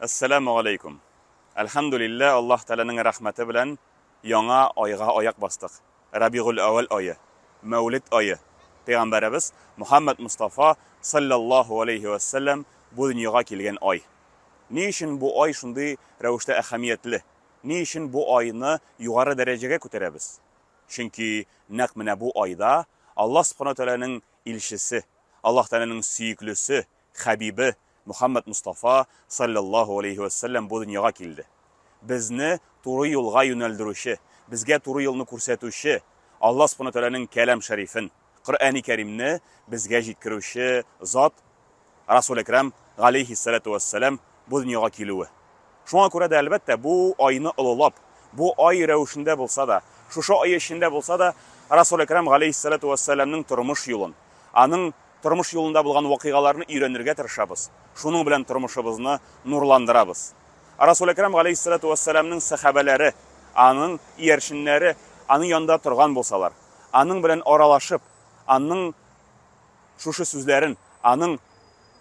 Әссәламү галәйкүм. Әлхәмдүлилләһ, Аллаһ Тәгаләнең рәхмәте белән яңа айга аяк бастык. Рабигуль әүвәл ае, Мәүлид ае. Пәйгамбәребез Мөхәммәд Мостафа салләллаһу галәйһи вә сәлләм бу дөньяга килгән ай. Ни өчен бу ай шундый рәвештә әһәмиятле? Ни өчен бу айны югары дәрәҗәгә күтәрәбез? Чөнки нәкъ менә бу айда Аллаһ Субхана Тәгаләнең илчесе, Аллаһ Тәгаләнең сөеклесе, хәбибе Мөхәммәд Мостафа салләллаһу галәйһи вә сәлләм бу дөньяга килде. Безне туры юлга юнәлдерүче, безгә туры юлны күрсәтүче Аллаһ Субхана Тәгаләнең Кәлам Шәрифен, Коръәни Кәримне безгә җиткерүче зат Расул Әкрәм галәйһиссалату вәссәлам бу дөньяга килүе. Шуңа күрә дә, әлбәттә, бу айны олылап, бу ай рәвешендә булса да, шушы ай эчендә булса да, Расул Әкрәм галәйһиссалату вәссәламның тормыш юлын, аның тормыш юлында булган вакыйгаларны өйрәнергә тырышабыз, шуның белән тормышыбызны нурландырабыз. Расул Әкрәм галәйһиссалату вәссәламның сәхабәләре, аның иярченнәре аның янында торган булсалар, аның белән аралашып, аның шушы сүзләрен, аның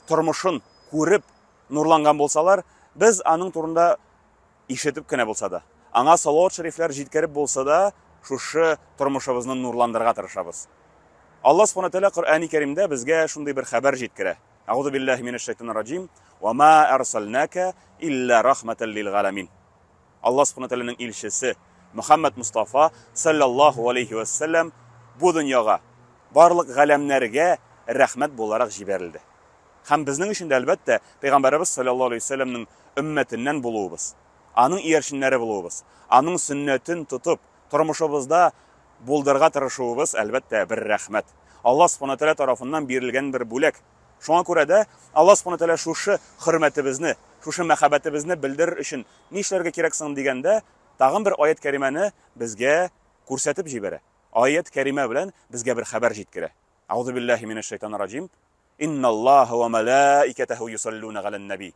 тормышын күреп нурланган булсалар, без аның турында ишетеп кенә булса да, аңа салават шәрифләр җиткереп булса да, шушы тормышыбызны нурландырырга тырышабыз. Аллаһ Субхана Тәгалә Коръәни Кәримдә безгә шундый бер хәбәр җиткерә. Әгъузу биллаһи минәш шайтанир раҗим. Ва ма арсалнака илля рахматан лил галәмин. Аллаһ Субхана Тәгаләнең илчесе Мөхәммәд Мустафа саллаллаһу алейхи ва саллям бу дөньяга барлык галәмнәргә рәхмәт буларак җибәрелде. Һәм безнең өчен дә, әлбәттә, Пәйгамбәребез салләллаһу алейһи ва сәлләмнең өммәтеннән булуыбыз, аның иярченнәре булуыбыз, аның сөннәтен тотып, тормышыбызда булдырырга тырышуыбыз, әлбәттә, бер рәхмәт. Аллаһ Субхана Тәгалә тарафыннан бирелгән бер бүләк. Шуңа күрә дә Аллаһ Субхана Тәгалә шушы хөрмәтебезне, шушы мәхәббәтебезне белдерер өчен нишләргә кирәк соң дигәндә, тагын бер аять кәримәне безгә күрсәтеп җибәрә. Аять кәримә белән безгә бер хәбәр җиткерә. Әгъузу биллаһи минәш шайтанир раҗим. Инналлаһа ва малаикатаһу юсаллуна галән наби.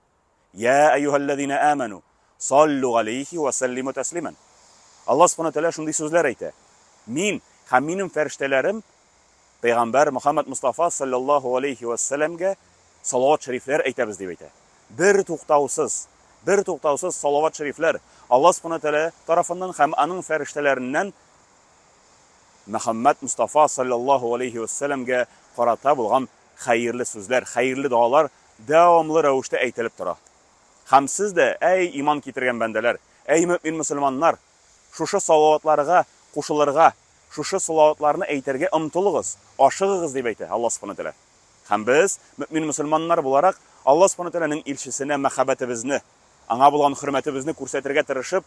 Я әйюһәлләзина аману саллу галәйһи ва саллиму таслиман. Аллаһ Субхана Тәгалә шундый сүзләр әйтә. Мин һәм минем фәрештәләрем Пәйгамбәр Мөхәммәд Мустафа саллаллаһу алейхи ва сәлләмгә салават шәрифләр әйтәбез дип әйтә. Бер туктаусыз, бер туктаусыз салават шәрифләр Аллаһ Субхана Тәгалә тарафыннан һәм аның фәрештәләреннән Мөхәммәд Мостафа салләллаһу галәйһи вә сәлләмгә карата булган хәерле сүзләр, хәерле догалар дәвамлы рәвештә әйтелеп тора. Һәм сез дә, әй иман китергән бәндәләр, әй мөэмин мөселманнар, шушы салаватларга кушылырга, шушы салаватларны әйтергә омтылыгыз, ашыгыгыз, дип әйтә Аллаһ Субхана Тәгалә. Һәм без, мөэмин мөселманнар буларак, Аллаһ Субхана Тәгаләнең илчесенә мәхәббәтебезне, Аңа булган хөрмәтебезне күрсәтергә тырышып,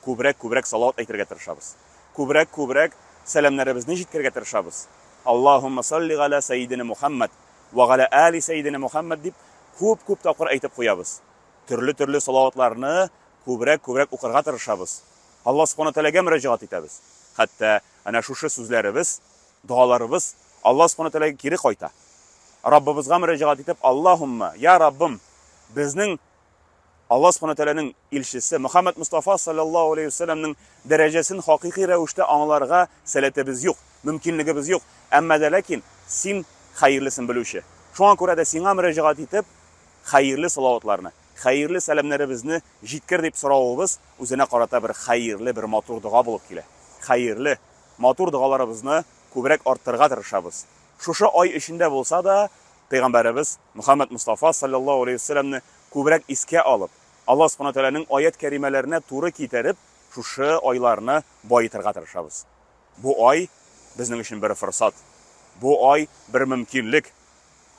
күбрәк-күбрәк салават әйтергә тырышабыз. Күбрәк-күбрәк сәламнәребезне җиткерергә тырышабыз. Аллаһумма салли галә сәйидина Мухәммәд вә галә али сәйидина Мухәммәд дип күп-күп тапкыр әйтеп куябыз. Төрле-төрле салаватларны күбрәк-күбрәк укырга тырышабыз. Аллаһ Субхана Тәгаләгә мөрәҗәгать итәбез. Хәтта әнә шушы сүзләребез, догаларыбыз Аллаһ Субхана Тәгаләгә кире кайта. Раббыбызга мөрәҗәгать итеп, Аллаһумма, я Раббым, безнең Аллаһ Субхана Тәгаләнең илчесе Мөхәммәд Мустафа саллаллаһу алейһи вәсәлләмнең дәрәҗәсен хакыйкый рәвештә аңларга сәләтебез юк, мөмкинлегебез юк. Әмма дә ләкин син хәерлесен белүче. Шуңа күрә дә сиңа мөрәҗәгать итеп, хәерле салаватларны, хәерле сәламнәребезне җиткер дип соравыбыз үзенә карата бер хәерле, бер матур дога булып килә. Хәерле, матур догаларыбызны күбрәк арттырырга тырышабыз. Шушы ай эчендә булса да, Пәйгамбәребез Мөхәммәд Мостафа салләллаһу алейһи ва сәлләмне күбрәк искә алып, Аллаһ Субхана Тәгаләнең аять-кәримәләренә туры китереп, шушы айларны баетырга тырышабыз. Бу ай безнең өчен бер форсат. Бу ай бер мөмкинлек.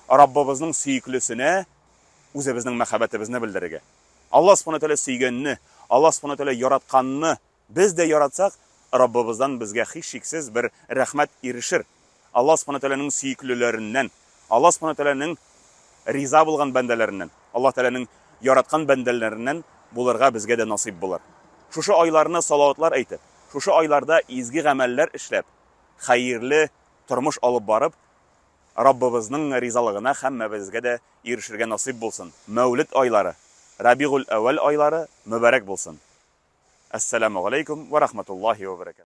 Раббыбызның сөеклесенә үзебезнең мәхәббәтебезне белдерергә. Аллаһ Субхана Тәгалә сөйгәнне, Аллаһ Субхана Тәгалә яратканны Без дә яратсак, Раббыбыздан безгә һичшиксез бер рәхмәт ирешер. Аллаһ Субхана Тәгаләнең сөеклеләреннән, Аллаһ Субхана Тәгаләнең риза булган бәндәләреннән, Аллаһ Тәгаләнең яраткан бәндәләреннән булырга безгә дә насыйп булыр. Шушы айларны салаватлар әйтеп, шушы айларда изге гамәлләр эшләп, хәерле тормыш алып барып, Раббыбызның ризалыгына һәммәбезгә дә ирешергә насыйп булсын. Мәүлед айлары, Рабигуль-әүвәл айлары мөбарәк булсын! Әссәләмү галәйкүм вә рахматуллаһи вә бәрәкәтүһ.